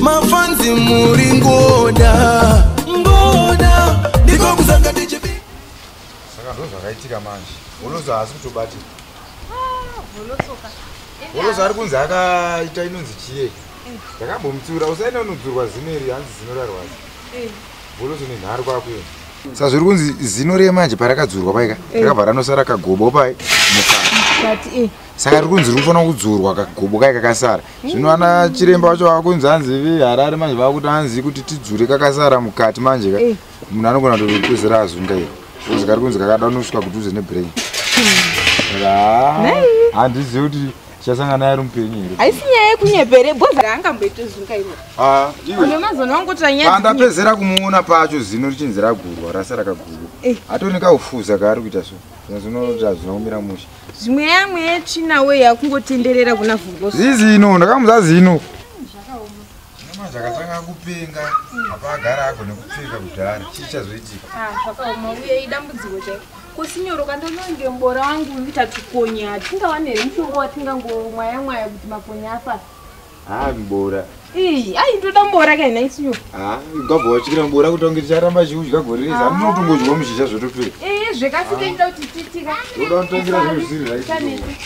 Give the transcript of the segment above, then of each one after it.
Mafanzi muri ngoda ngoda ndiko kusanga ndichipi. Saka ndo zvakaitika manje. Voloso haasi kutobatika. Volosoka. Voloso ari kunzi akaita inonzi chiye. Ndakambomutsiura usaenda unodzurwa zino iri hanzi zino rarwadza. Voloso nenharo kwakuenda. Saka zviri kunzi zino riye manje parakadzurwa paika rakabva ranosara kagobo pai mukati. Saka riri kunzi riri kufanira kudzurwa kagobo kai kakasara. Zvino ana chiremba vacho vakunzi hanzi veHarare manje vakuti hanzi kuti tidzure kakasara mukati manje ka. Munhu anogona kutopedzera azunga iro. Kunzi kari kunzi kakada unosvika kudhuze nebrain. Saka handizivi kuti tichasangana naye ari mupenyu here. Haisi nyaya yekunyepere bhoza raangamboite zunga iro. Ah, iwe. Une mazona wangu tanyaya. Pandapedzera kumuona pacho zino richinzi ragurwa rasara kagubo. Atoni kaufuza kaari kuita so. Zvinoti hazvina kumira mushe. Zvimwe yamwe yetsvina we yakungotenderera kuna Vhungoso. Zizino ndakamuza zino. Manje akatanga kupenga apa agara agone kupfeka kudhara. Chii chazoitika? Ah, zvakaoma uye idambudziko chaiko. Kusinyoroka ndononge mbora wangu uita tukonya. Hatingawane here mushonga watingangomwaya mwaya kuti makonya afa. Ah, mbora. Ii, ai ndoda mbora kai nhai sinyoro. Ah, ungabva wachikira mbora kuti unge ticharamba chiudya gore rese. Handinotongodya muzhizha zvotopera. Eh, zvekasike ndida kuti titika. Ndoda kutangira zvinhu zvisiri right.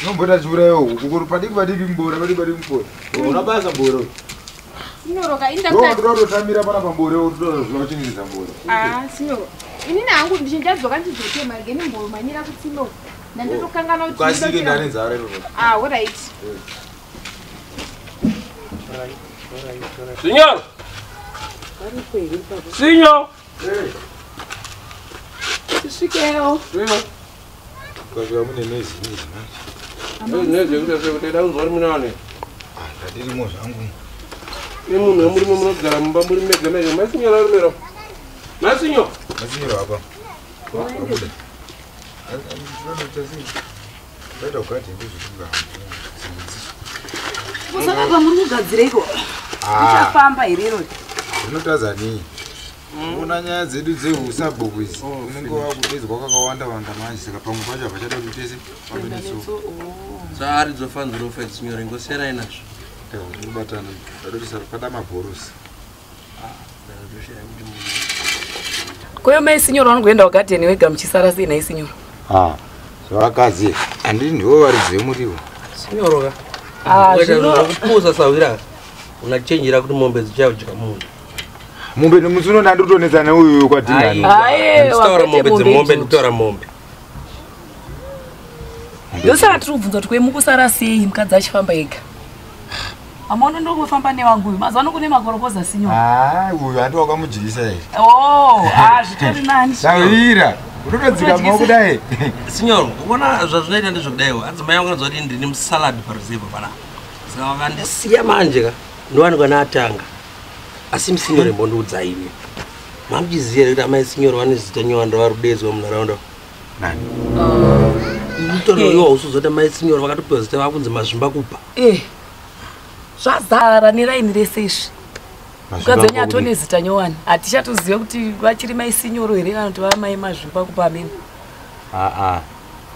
Unomboita chiurayiwa huku kuri padiki padiki mbora padiki padiki mbora. Una basa mbora. Sinyoro ka inda Ndo ndoda kutotamira pana pambore utoda zviva kuchengetedza mbora. Ah, sinyoro. Inini hangu ndichinjadzoka ndichizotema rege ndimbomhanyira kutsime uko. Ndandotokanganwa kuti Ukasike ndinotema. ndane nzara iroro. Ah, alright. Signor! Signor! Tisvikewo. Ukasvika mune noise noise manje. Nezvekuti unzwa uri munani. Ah, ndadirimo zvangu. Imunhu wemurimo munogara mumba muri mega mega. Mai signor ari mero. Mai signor! Masinyoro apa. Wabuda. Ndaida kugadhi ndizvifunga. Kusaka muri kugadzireiko? Uchafamba here iro? Zvinotadza nei? Una nyaya dzedu dzehusabhuku idzi unenge wakudedzwa kakawanda wanda manje saka pamwe pacho hapachada kuti tese pamwe netsoka. Zvaari dzofanzirofa signor ingosiyanai nazvo. Kubatana ndadoti pada mabhorosi. Koyo mai sinyoro vanogoenda kugadheni wega muchisara sei nhai sinyoro? Ah, zvavakadzi handiti ndivo varidzi vemuriwo. Signor ka. Ah, zvino Kupusa sawira. Unachenjera kuti mombe dzichadya munhu. Mombe musi uno ndanditonetsa neuyu kwadhingani. Aiwa, Nditaura kwete mombe mombe dzemombe idzodzo. nditaura mombe. Ndosaka tiri kubvunza kuti kwemukusara sei mukadzi achifamba ega. Amaona ndongofamba newangu uyu. Mazuva ano kune makorokoza sinyoro. Ah, uyu handi wakamudyisa here. Oh, ah zvitori nani. Sawira, unotodzika maoko kudai. Signor, uona zvazvinoita ndezvekudaiwo. Adzimai vangu vanoziva kuti ndine musalad paruzevha panapa. Saka vakandisiya manje ka ndowanikwa naatanga. Asi musinyoro imbondiudza imi. Mamuchiziva here kuti amai sinyoro vane zita nyowani ravari kudedzwa munharaunda? Nani? Mutoriro iwo hausiziva kuti amai sinyoro vakatopiwa zita vakunzi mazvimba kupa. Eh. Zvazara neraini rese izvi. Mukadzi wenyu atone zita nyowani. Hatichatoziva kuti vachiri mai sinyoro here kana kuti vamai mazvimba kupa amene. Ah ah.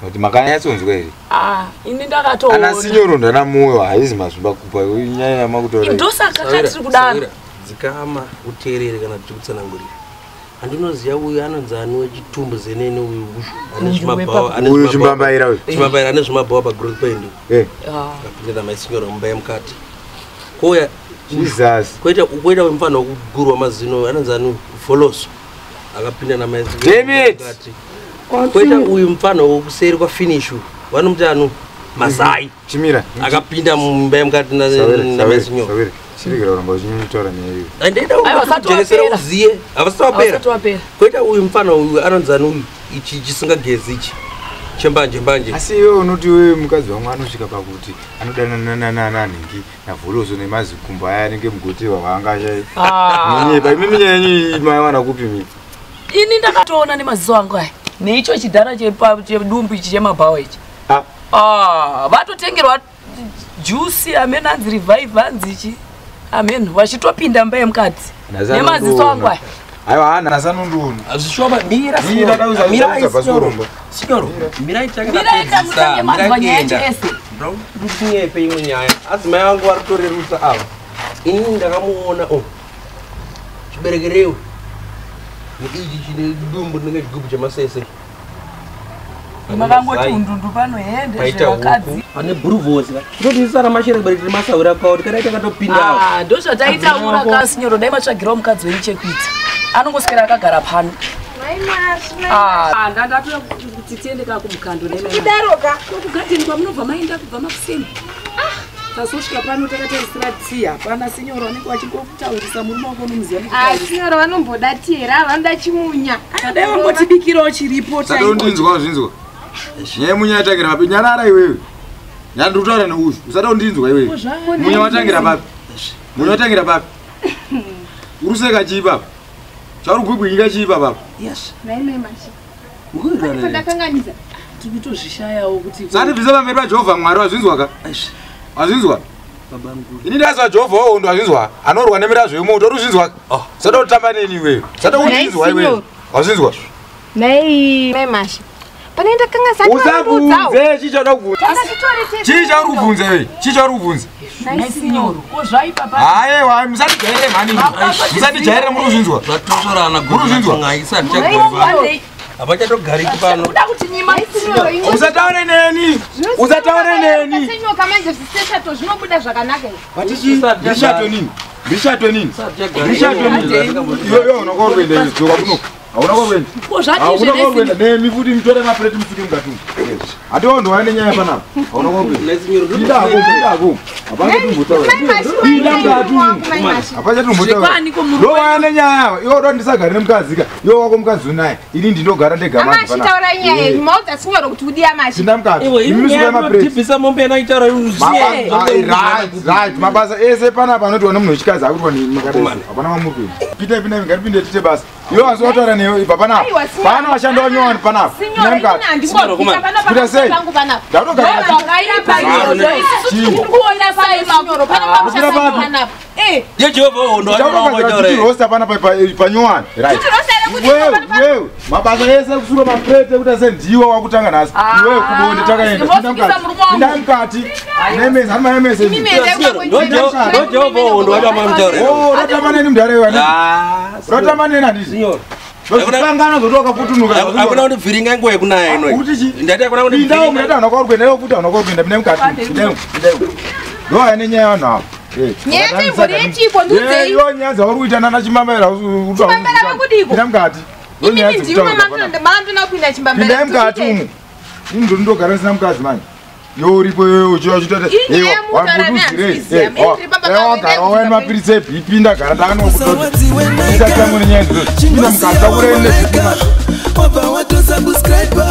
Kuti makanyatsonzwa here? Ah, ini ndakatoona. Ana sinyoro ndana moyo haizi mazvimba kupa inyaya yamakutora. Ndosaka katiri kudaro. Sawira, Dzikama uteerere kana tichikutsanangurira. Handinoziva uyu anonzi ani wechitumbu zenene uyu ane zvimabhawa ane Uyu zvimabhawa- chimbambaira uyu. chimbabaira ane zvimabhawa pagrowth point. Eh, Ah. Akapinda namai sinyoro mumba yemukati. Kouya Jesus. koita koita mufana wekugurwa mazino anonzi ani vholoso akapinda namai Damn it! mukati. Koita uyu mufana wekuseri kwafinish uyu vanomuti anu mazai Chimira. akapinda mumba yemukati Sawira, namai Sawira, sinyoro. Sawira. Chiregera kuramba uchinyanya nyaya iyo. Handaida Aiwa, vasati kujeresera wapera. uziye havasati wapera. Havasati wapera. Koita uyu mufana uyu anonzi ani uyu ichi chisingagezi ichi chembanje mbanje. Asi iwe unoti iwe mukadzi wangu anosvika pakuti anodanana nanhingi navholoso nemazikumbo aya anenge mugoti waanga achai. Ah. Munyepa imi minyaya yenyu maiwana kupi mi? Ini ndakatoona nemaziso angu aya. Neicho chidhara chedumbu ichi chemabhawa ichi. Ah, Ah, vatotengerwa juice amene anzi revive anzi ichi. Amen, vachitopinda mumba yemukadzi. Nemaziso angu aya. Aiwa, nhasi anondiona. Hazvishuwa mira Mira, dauza, mira dauza, sinyoro. Sinyoro, mirai tange Mirai tapedzisa, tange manzwa mirai nyaya kuenda. yacho yese. Ndinyepe imwe nyaya. Adzimai vangu vari kutorerutsa ava. Ini ndakamuona o chiberekerewe ichi chine dumbu rinenge chigubhu chemasese. Makangoti undundu pano hende paita huku zvevakadzi. Pane bhuruvhosi tinotisara mashere kubereki tiri masahwira kwawo tikadai takatopindawo. Ah, ndozvataitaura kasinyoro, dai matsvagirawo mukadzi wenyu chekuita. Anongoswera akagara pano. Mai Mashi, mai Ah, ndandatoda kuti tiende ka kumukando nemai. Kudaroka. Kugadheni kwamunobva maenda kubva makuseni. Tazosvika pano takatarisira tii, hapana sinyoro anenge vachingokutaurisa murume wako unomuziva Ah, nekutaurisa. sinyoro vanomboda tii here? Vanoda chimunya. Dai vangotibikirawo chiripo Saka chaiko. undinzwa zvinzwa. Nyaya munya yatangira papi? Nyarara iwewe. Nyandiri kutaura neuyu. Usada undinzwa iwewe. Munya watangira papi? Munya watangira papi? Uri kuseka chii papa? Chauri kugwigwinyika chii papa? Yes. Mai mai Mashi. Mukuwirirana. Ndakanganisa. Tikutozvishayawo kuti Sandibvisa pamberi paJehovha Mwari wazvinzwa ka? Wazvinzwa? Baba mukuru. Ini ndazwa Jehovha wahondo wazvinzwa. Anorwa nemirazvo yemoto uri kuzvinzwa? Oh. Usada kutamba neni iwewe. Usada kundinzwa iwewe. Wazvinzwa? Mai mai Mashi. Pane ndakanganisa. Usabvunze chii chauda kubvunza. Chii chauri kubvunza iwewe? Chii chauri kubvunza? Mai sinyoro. Ko zvaipa pa Haiwa, musandijairire mhani. Musandijairire muri kuzvinzwa. Zvatosvorana Murikuzvinzwa? isati chagorwa. Hapachatogariki pano. Kuda kuti nyima Usataure neni. Usataure neni. Senyoka manje zviseshato zvinobuda zvakanaka izvi. Vatichi ndishato nini? Ndishato nini? Ndishato nini? Iwe iwe unokwa kuenda iwe dzoka kuno. Hauna kwa kuenda. Ko zvati Hauna kwa kuenda. zvenesi. Nemi futi mutore mapureti musuke mukati umu. Hatiwo ndouya nenyaya panapa. Hauna kwa kuenda. Pinda hako, pinda hako. Hapana kutombotaura. Mai Mashi, Pinda mai mukati umu. wangu, mai Mashi. Hapana chatombotaura. Zvekwaniko murume? Ndouya nenyaya. Iwe unoda ndisagare nemukadzi ka. Iwe wako mukadzi unaye. Ini ndinogara ndega manje Amashi panapa. taura nyaya yenyu. Maudza sinyoro kuti udiya Mashi. Pinda mukati. Iwe Imi musuke mapureti. inodhibhisa mombe yanaitaura Right, mabasa ese panapa anoitwa nemunhu wechikadzi akuitwa nemakadzi. Hapana mamuri kuenda. Pinda pinda ngatipinde tiite basa. Iwe wanzi wataura newe ibva panapa. Aiwa, sinyoro. Pana vashandi vanyowani panapa. Sinyoro Pinda ini mukati. handingobvisa panapa Kuita sei? pangu panapa. Ndatogara. Zvakaipa izvozvo. Isusu tiri kuona sai Sinyoro panapa Kupinda papi? panapa. Eh, yejehovha hondo Chatogadzira titi roster panapa panyowani. Right. Titi roster yekuti Iwewe, panapa- iwewe, mabasa ese kusuka mapureti ekuita sendiwa wakutanga nhasi. Iwewe kubonde takaenda. Pinda Ndimosukisa mukati. murume wangu. Pinda mukati. Nemesi, hani maemesi. Imi mende ndojehovha hondo wacho amamutaura. Oh, rotamba neni mudhara iwe. Rotamba neni handiti. Zozvikangana zoti wakafutunuka. Hakuna kundibviringa nguva yekunaya ino. Kuti chii? Ndati hakuna Pinda umu, kundibviringa. ndati hauna kwauri kuenda, iwe futi hauna kwauri kuenda, pinda mukati. Pinda umu, pinda umu. Ndo ine nyaya vanhu ava. Nyaya yacho imbori yechiko, ndiudzei. Iyo nyaya dzauri kuita nana chimambera. Chimambera vakudiko? Pinda mukati. Ndo Imimi nyaya ndimi dzekutaura panapa. maandona kupinda chimbambera. Pindai mukati umu. Ini ndori ndogara ndisina mukadzi manje. Yo uripo iwewe uchichitata. Inyaya yamutaura nehandiziya. Mimi ndiri pamba pangu, Wagara endai waine mapiritsi eBP ndagara ndakanwa kutoti. Usawadziwe Isati tangu nenyaya idzodzo. Pinda mukati taurei nezvipima. Wabva watosubscribe.